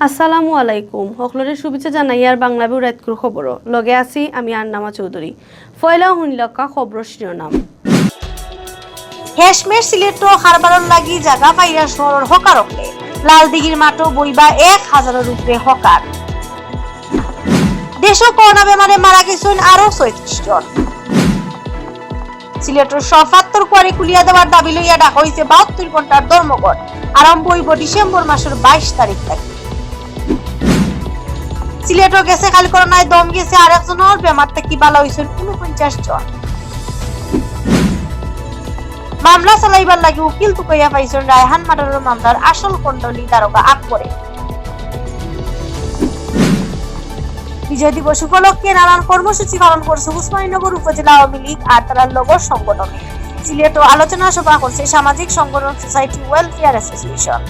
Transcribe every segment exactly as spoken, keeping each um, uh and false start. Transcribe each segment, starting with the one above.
আসসালামু আলাইকুম, হকলরে শুভেচ্ছা জানাইয়ার বাংলা ভিউ রাইতকুর খবরো। লগে আছি আমি আন্নামা চৌধুরী। পয়লা হুনলাউক্কা খবরর শিরোনাম। হেশমেশ সিলেটো কারবারর লাগি জাগা পাইরা শহরর হকার অকলে। লালদিঘির মাঠো বইবা এক হাজারর উপরে হকার। দেশো করোনা বেমারে মারা গেছইন আরো ছয়ত্রিশ জন। সিলেটর সব পাত্থর কুয়ারি খুলিয়া দেওয়ার দাবি লইয়া ডাকা অইছে বাহাত্তর ঘন্টার ধর্মঘট। আরম্ভ অইবো ডিসেম্বর মাসর বাইশ তারিখ থাকি। সিলেটো গেছে কাইল করোনায় দম গেছে আরেকজনর, বেমার থাকি বালা অইছইন ঊনপঞ্চাশ জন। মামলা চালাইবার লাগি উকিল তুকাইয়া পাইছইন রায়হান মার্ডারর মামলার আসল কুণ্ডলী দারোগা আকবরে। বিজয় দিবস উপলক্ষে নানান কর্মসূচি পালন করছে উসমানীনগর উপজেলা আওয়ামী লীগ আর তারার লগর সংগঠনে। সিলেটো আলোচনা সভা করছে সামাজিক সংগঠন সোসাইটি ওয়েলফেয়ার অ্যাসোসিয়েশন।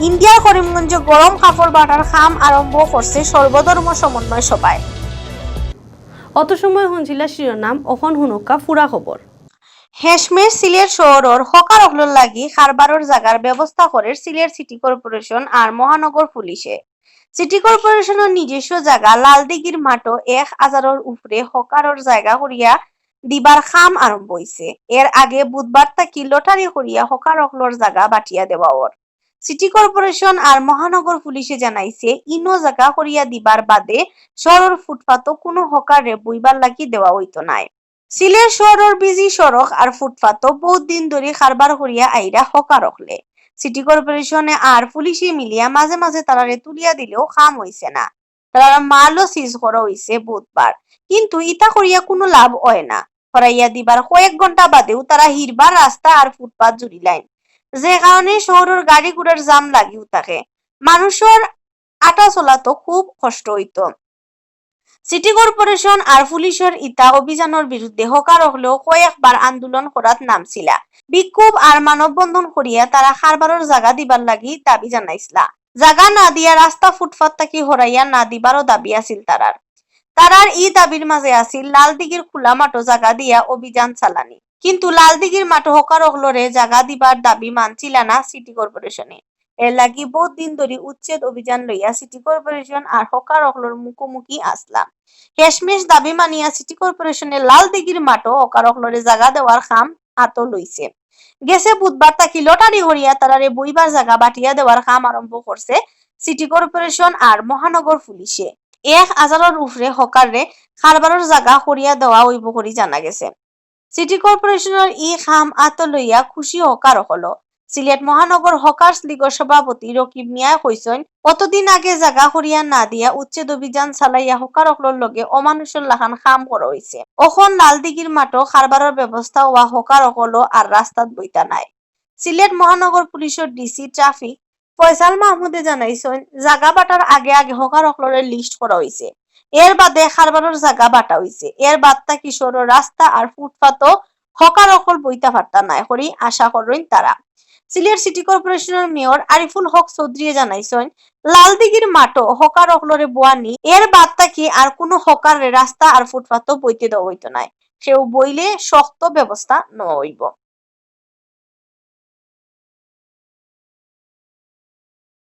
ইন্ডিয়ার করিমগঞ্জে গরম কাপড় বাটার কাম আরম্ভ করছে সর্বধর্ম সমন্বয় সভায়। অত সময় হুনছিলা শিরোনাম, অখন হুনউক্কা পুরা খবর। হেশমেশ সিলেট শহরর হকার অকলর লাগি কারবারর জাগার ব্যবস্থা করের সিলেট সিটি কর্পোরেশন আর মহানগর পুলিশে। সিটি কর্পোরেশনর নিজস্ব জাগা লালদিঘির মাঠো এক হাজারর উপরে হকারর জাগা করিয়া দিবার কাম আরম্ভ অইছে। এর আগে বুধবার থাকি লটারি করিয়া হকার অকলর জাগা বাটিয়া দেওয়া অর। সিটি কর্পোরেশন আর মহানগর পুলিশে জানাইছে, ইনো জাগা করিয়া দিবার বাদে শহরর ফুটপাতো কুনু হকাররে বইবার লাগি দেওয়া অইতো নায়। সিলেট শহরর বিজি সড়ক আর ফুটপাতো বউত দিন ধরি কারবার করিয়া আইরা হকার অকলে। সিটি কর্পোরেশনে আর পুলিশে মিলিয়া মাঝে মাঝে তারারে তুলিয়া দিলেও কাম অইছে না। তারার মালও সিজ করা অইছে বুধবার, কিন্তু ইতা করিয়া কুনু লাভ অয় না। হরাইয়া দিবার কয়েক ঘন্টা বাদেউ তারা হিরবার রাস্তা আর ফুটপাত জুড়িলাইন, যে কারণে শহরর গাড়ি ঘোড়ার জাম লাগিউ থাকে। মানুষর আটা চলাতো খুব কষ্ট অইতো। সিটি কর্পোরেশন আর পুলিশর ইতা অভিযানর বিরুদ্ধে হকার অকলেও কয়েকবার আন্দোলন করাত নামছিলা। বিক্ষোভ আর মানববন্ধন করিয়া তারা কারবারর জাগা দিবার লাগি দাবি জানাইছলা। জাগা না দিয়া রাস্তা ফুটপাত থাকি হরাইয়া না দিবারও দাবি আছিল তারার। তারার ই দাবির মাঝে আছিল লালদিঘির খোলা মাঠো জাগা দিয়া অভিযান চালানি। কিন্তু লালদিঘির মাঠো হকার অকলরে জাগা দিবার দাবি মানছিলা না সিটি কর্পোরেশনে। এর লাগি বউত দিন ধরি উচ্ছেদ অভিযান লইয়া সিটি কর্পোরেশন আর হকার অকলর মুখোমুখি আসলাম। হেশমেশ দাবি মানিয়া সিটি কর্পোরেশনে লালদিঘির মাঠো হকার অকলরে জাগা দেওয়ার কাম আতো লইছে। গেছে বুধবার থাকি লটারি হরিয়া তারারে বইবার জাগা বাটিয়া দেওয়ার কাম আরম্ভ করছে সিটি কর্পোরেশন আর মহানগর পুলিশে। এক হাজারর উপরে হকাররে কারবারর জাগা করিয়া দেওয়া অইবো করি জানা গেছে। সিটি কর্পোরেশনর ই কাম আতো লইয়া খুশি হকার অকলও। সিলেট মহানগর হকার্স লীগর সভাপতি রকিব মিয়ায় কইছইন, অতদিন আগে জাগা করিয়া না দিয়া উচ্ছেদ অভিযান চালাইয়া হকার অকলর লগে অমানুষর লাখান কাম করা অইছে। অখন লালদিঘির মাঠো কারবারর ব্যবস্থা অওয়া হকার অকলও আর রাস্তাত বইতা নায়। সিলেট মহানগর পুলিশর ডিসি ট্রাফিক ফয়সাল মাহমুদে জানাইছইন, জাগা বাটার আগে আগে হকার অকলরে লিস্ট করা অইছে। এর বাদে কারবারর জাগা বাটা অইছে। এর বাদ থাকি শহরর রাস্তা আর ফুটপাতো হকার অকল বইতা পারতা নায় করি আশা করইন তারা। সিলেট সিটি কর্পোরেশনর মেয়র আরিফুল হক চৌধুরীয়ে জানাইছইন, লালদিঘির মাঠো হকার অকলরে বওয়ানি, এর বাদ থাকি আর কুনু হকাররে রাস্তা আর ফুটপাতো বইতে দেওয়া অইতো নায়। কেউ বইলে শক্ত ব্যবস্থা নেওয়া অইবো।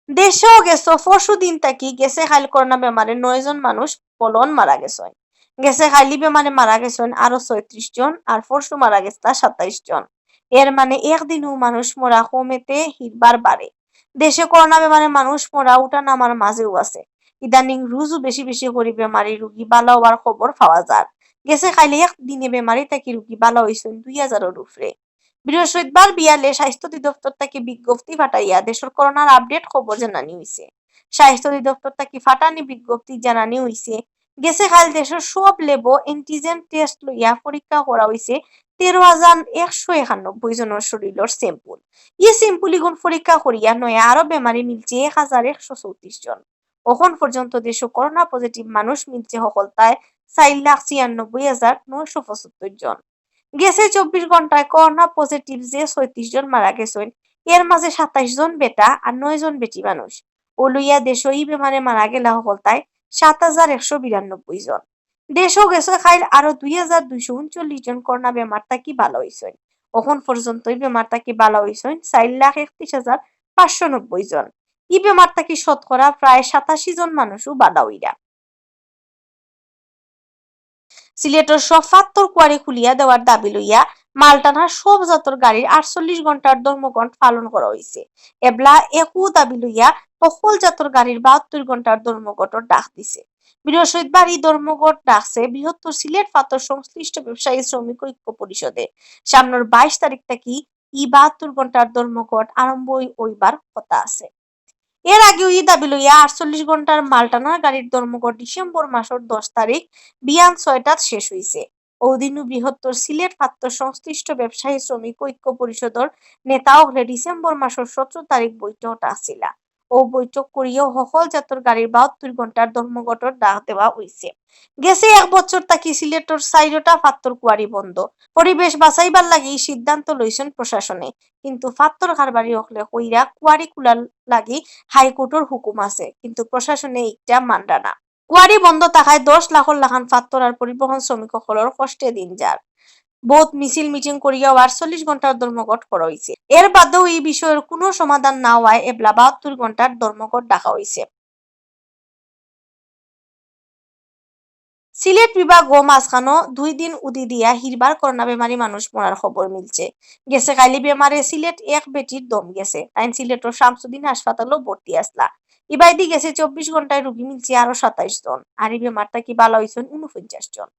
দেশো গেছে পরশু দিন থাকি গেছে কাইল করোনা বেমারে নয় জন মানুষ পলন মারা গেছইন। গেছে কাইলি বেমারে মারা গেছইন আরো ছয়ত্রিশ জন, আর পরশু মারা গেছলা সাতাইশ জন। এর মানে একদিনও মানুষ মরা কমেতে হিরবার বারে। দেশে করোনা বেমারে মানুষ মরা উঠা নামার মাঝেউ আছে। ইদানিং রুজু বেশি বেশি করি বেমারি রুগী বালা অওয়ার খবর পাওয়া যার। গেছে কাইলে এক দিনে বেমারি থাকি রুগী বালা অইছইন দুই হাজারর উপরে। বৃহস্পতিবার বিয়ালে স্বাস্থ্য অধিদপ্তর থাকি বিজ্ঞপ্তি ফাটাইয়া দেশর করোনার আপডেট খবর জানানি অইছে। স্বাস্থ্য অধিদপ্তর থাকি ফাটানি বিজ্ঞপ্তি জানানি অইছে, গেছে কাইল দেশর সব ল্যাবো অ্যান্টিজেন টেস্ট লইয়া পরীক্ষা করা অইছে তেরো হাজার একশো একানব্বই জনর শরীরর স্যাম্পল। ই স্যাম্পল ইগুন পরীক্ষা করিয়া নয়া আরো বেমারি মিলছে এক হাজার একশো চৌত্রিশ জন। অখন পর্যন্ত দেশো করোনা পজিটিভ মানুষ মিলছে হকলতায় চাইর লাখ ছিয়ানব্বই হাজার নয়শো পঁচাত্তর জন। গেছে চব্বিশ ঘন্টায় করোনা পজিটিভ যে ছয়ত্রিশ জন মারা গেছইন, এর মাঝে সাতাইশ জন বেটা আর নয় জন বেটি মানুষ। অউ লইয়া দেশো ই বেমারে মারা গেলা হকলতায় সাত হাজার একশো বিরানব্বই জন। দেশো গেছে কাইল আরো দুই হাজার দুইশো ঊনচল্লিশ জন করোনা বেমার থাকি বালা অইছইন। অখন পর্যন্ত ই বেমার থাকি বালা অইছইন চাইর লাখ একত্রিশ হাজার পাঁচশো নব্বই জন। ই বেমার থাকি শতকরা প্রায় সাতাশি জন মানুষও বালা অইরা। সিলেটর সব ফাত্তর কুয়ারি খুলিয়া দেওয়ার দাবি লইয়া মালটানার সব জাতর গাড়ির আটচল্লিশ ঘন্টার ধর্মঘট পালন করা অইছে। এবলা একউ দাবি লইয়া হকল জাতর গাড়ির বাহাত্তর ঘন্টার ধর্মঘটর ডাক দিছে। বৃহস্পতিবার ই ধর্মঘট ডাকছে বৃহত্তর সিলেট ফাত্তর সংশ্লিষ্ট ব্যবসায়ী শ্রমিক ঐক্য পরিষদে। সামনর বাইশ তারিখ থাকি ই বাহাত্তর ঘন্টার ধর্মঘট আরম্ভ অই-, অইবার কথা আছে। এর আগেও ই দাবি লইয়া আটচল্লিশ ঘন্টার মালটানার গাড়ির ধর্মঘট ডিসেম্বর মাসর দশ তারিখ বিয়ান ছয়টাত শেষ অইছে। অউ দিনও বৃহত্তর সিলেট ফাত্তর সংশ্লিষ্ট ব্যবসায়ী শ্রমিক ঐক্য পরিষদর নেতা অকলে ডিসেম্বর মাসর সতেরো তারিখ বৈঠক ডাকছিলা। অউ বৈঠক করিয়াও হকল জাতর গাড়ির বাহাত্তর ঘন্টার ধর্মঘটর ডাক দেওয়া অইছে। গেছে এক বছর থাকি সিলেটর চাইরোটা ফাত্তর কুয়ারি বন্ধ। পরিবেশ বাঁচাইবার লাগি সিদ্ধান্ত লইছইন প্রশাসনে, কিন্তু ফাত্তর কারবারি অকলে কইরা কুয়ারি খুলার লাগি হাইকোর্টর হুকুম আছে, কিন্তু প্রশাসনে ইটা মানরা না। কুয়ারি বন্ধ থাকায় দশ লাখর লাখান ফাত্তর আর পরিবহন শ্রমিক অকলর কষ্টে দিন যার। বউত মিছিল মিটিং করিয়াও আটচল্লিশ ঘন্টার ধর্মঘট করা অইছে। এর বাদেও ই বিষয়র কুনু সমাধান না অওয়ায় এবলা বাহাত্তর ঘন্টার ধর্মঘট ডাকা অইছে। সিলেট বিভাগও মাঝখানো দুই দিন উদি দিয়া হিরবার করোনা বেমারি মানুষ মরার খবর মিলছে। গেছে কাইলি বেমারে সিলেট এক বেটির দম গেছে। তাইন সিলেটর শামসুদ্দিন হাসপাতালও ভর্তি আছলা। ইবায়দি গেছে চব্বিশ ঘন্টায় রুগী মিলছে আরো সাতাইশ জন। আর ই বেমার থাকি বালা অইছইন ঊনপঞ্চাশ জন।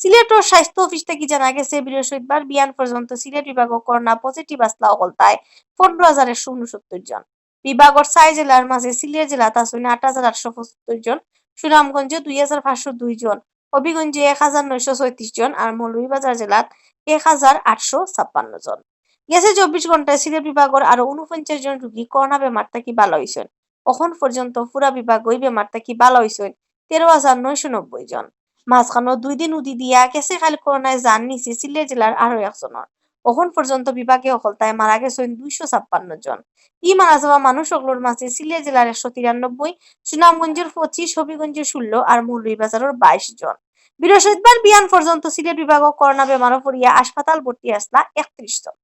সিলেটর স্বাস্থ্য অফিস থাকি জানা গেছে, বৃহস্পতিবার বিয়ান পর্যন্ত সিলেট বিভাগও করোনা পজিটিভ আছলা অকলতায় পনেরো হাজার একশো ঊনসত্তর জন। বিভাগর ছয় জেলার মাঝে সিলেট জেলাত আছইন আট হাজার আটশো পঁচাত্তর জন, সুনামগঞ্জে দুই হাজার পাঁচশো দুই জন, হবিগঞ্জে এক হাজার নয়শো ছয়ত্রিশ জন আর মৌলভীবাজার জেলাত এক হাজার আটশো ছাপ্পান্ন জন। গেছে চব্বিশ ঘন্টায় সিলেট বিভাগর আরো ঊনপঞ্চাশ জন রুগী করোনা বেমার থাকি বালা অইছইন। অখন পর্যন্ত পুরা বিভাগও ই বেমার থাকি বালা অইছইন তেরো হাজার নয়শো নব্বই জন। মাঝখানো দুই দিন উদি দিয়া গেছে কাইল করোনায় জান নিছে সিলেট জেলার আরো একজনর। অখন পর্যন্ত বিভাগে অকলতায় মারা গেছইন দুইশো ছাপ্পান্ন জন। ই মারা যাওয়া মানুষ অকলর মাঝে সিলেট জেলার একশো তিরানব্বই, সুনামগঞ্জর পঁচিশ, হবিগঞ্জর ষোলো আর মৌলভীবাজারর বাইশ জন। বৃহস্পতিবার বিয়ান পর্যন্ত সিলেট বিভাগও করোনা বেমারো পড়িয়া হাসপাতাল ভর্তি আছলা একত্রিশ জন।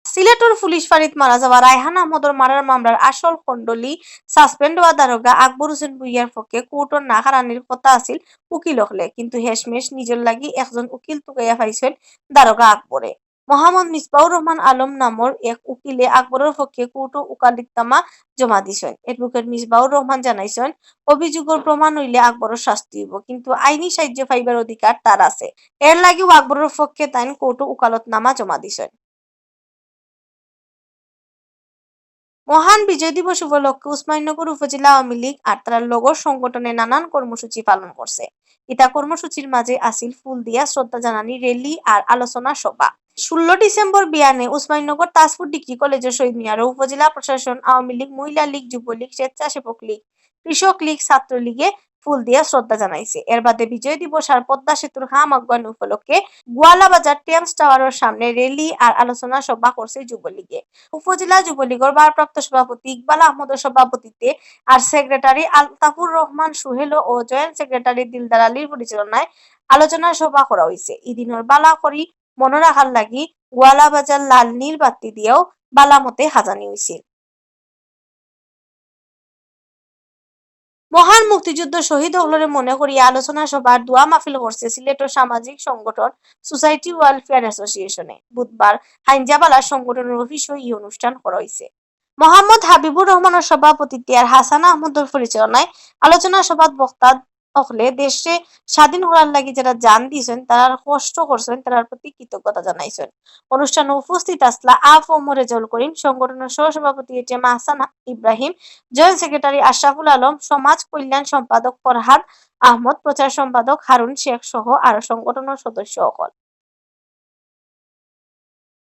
সিলেটর পুলিশ ফাঁড়িত মারা যাওয়া রায়হান আহমদর মার্ডার মামলার আসল খণ্ডলি সাসপেন্ড অওয়া দারোগা আকবর হোসেন ভুইয়ার পক্ষে কোর্টর না খারানির কথা আছিল উকিল অকলে, কিন্তু হেশমেশ নিজর লাগি একজন উকিল তুকাইয়া পাইছইন দারোগা আকবরে। মোহাম্মদ মিসবাউর রহমান আলম নামর এক উকিলে আকবরর পক্ষে কোর্টো উকালতনামা জমা দিছইন। অ্যাডভোকেট মিসবাউর রহমান জানাইছইন, অভিযোগর প্রমাণ অইলে আকবরর শাস্তি অইবো, কিন্তু আইনি সাহায্য পাইবার অধিকার তার আছে। এর লাগিও আকবরর পক্ষে তাইন কোর্টো উকালতনামা জমা দিছইন। মহান বিজয় দিবস উপলক্ষে উসমানীনগর উপজেলা আওয়ামী লীগ আর তারার লগর সংগঠনে নানান কর্মসূচি পালন করছে। ইতা কর্মসূচির মাঝে আছিল ফুল দিয়া শ্রদ্ধা জানানি র‍্যালি আর আলোচনা সভা। ষোলো ডিসেম্বর বিয়ানে উসমানীনগর তাজপুর ডিগ্রি কলেজর শহীদ মিনারো উপজেলা প্রশাসন, আওয়ামী লীগ, মহিলা লীগ, যুবলীগ, স্বেচ্ছাসেবক লীগ, কৃষক লীগ, ছাত্রলীগে ফুল দিয়া শ্রদ্ধা জানাইছে। এর বাদে বিজয় দিবস আর পদ্মা সেতুর কাম আগুয়ানি উপলক্ষে গোয়ালাবাজার টেন্স টাওয়ারর সামনে র‍্যালি আর আলোচনা সভা করছে যুবলীগে। উপজেলা যুবলীগর ভারপ্রাপ্ত সভাপতি ইকবাল আহমদর সভাপতিত্বে আর সেক্রেটারি আলতাফুর রহমান সুহেল ও জয়েন্ট সেক্রেটারি দিলদার আলীর পরিচালনায় আলোচনা সভা করা অইছে। ই দিনর বালা করি মনো রাখার লাগি গোয়ালাবাজার লাল নীল বাত্তি দিয়াও বালা মতে হাজানি অইছিল। মহান মুক্তিযুদ্ধ শহীদ অকলরে মনে করিয়া আলোচনা সভার দোয়া মাহফিল করছে সিলেটর সামাজিক সংগঠন সোসাইটি ওয়েলফেয়ার অ্যাসোসিয়েশনে। বুধবার হাইঞ্জাবালা সংগঠনর অফিসো ই অনুষ্ঠান করা অইছে। মোহাম্মদ হাবিবুর রহমানর সভাপতিত্বে আর হাসান আহমদর পরিচালনায় আলোচনা সভাত বক্তা অকলে দেশরে স্বাধীন করার লাগি যারা জান দিছইন, তারার কষ্ট করছইন, তারার প্রতি কৃতজ্ঞতা জানাইছইন। অনুষ্ঠানো উপস্থিত আছলা আ ফ ম রেজাউল করিম, সংগঠনর সহসভাপতি H M Ahsan Ibrahim, joint secretary Ashraful Alam, সমাজ কল্যাণ সম্পাদক ফরহাদ আহমদ, প্রচার সম্পাদক হারুন শেখ সহ আরো সংগঠনর সদস্য অকল।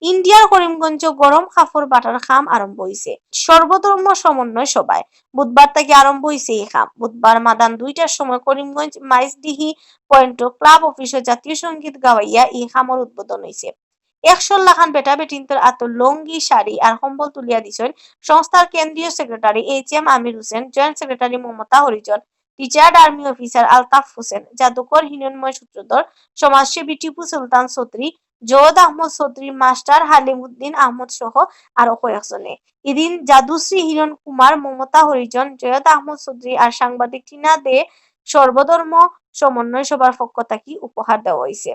ইন্ডিয়ার করিমগঞ্জো গরম কাপড় বাটার কাম আরম্ভ অইছে। সর্বধর্ম সমন্বয় সভায় বুধবার থাকি আরম্ভ অইছে ই কাম। বুধবার মাদান দুইটার সময় করিমগঞ্জ মাইজডিহি পয়েন্টো ক্লাব অফিসো জাতীয় সঙ্গীত গাওয়াইয়া ই কামর উদ্বোধন অইছে। একশো লাখান বেটা বেটিন্তর আতো লুঙ্গি, শাড়ি আর কম্বল তুলিয়া দিছইন সংস্থার কেন্দ্রীয় secretary H M Amir Hossain, joint secretary Mamata Harijan, retired army officer Altaf Hossain, জাদুকর হিরণময় সূত্রধর, সমাজসেবী টিপু সুলতান চৌধুরী, জৈয়দ আহমদ চৌধুরীর মাস্টার হালিম উদ্দিন আহমদ সহ আরো কয়েকজনে। এদিন জাদুশ্রী হিরণ কুমার, মমতা হরিজন, জৈয়দ আহমদ চৌধুরী আর সাংবাদিক টিনা দে সর্বধর্ম সমন্বয় সভার পক্ষ থাকি উপহার দেওয়া অইছে।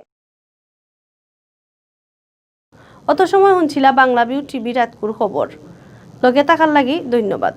অত সময় হুনছিলা বাংলাভিউ টিভি রাইতকুর খবর। লগে থাকার লাগি ধন্যবাদ।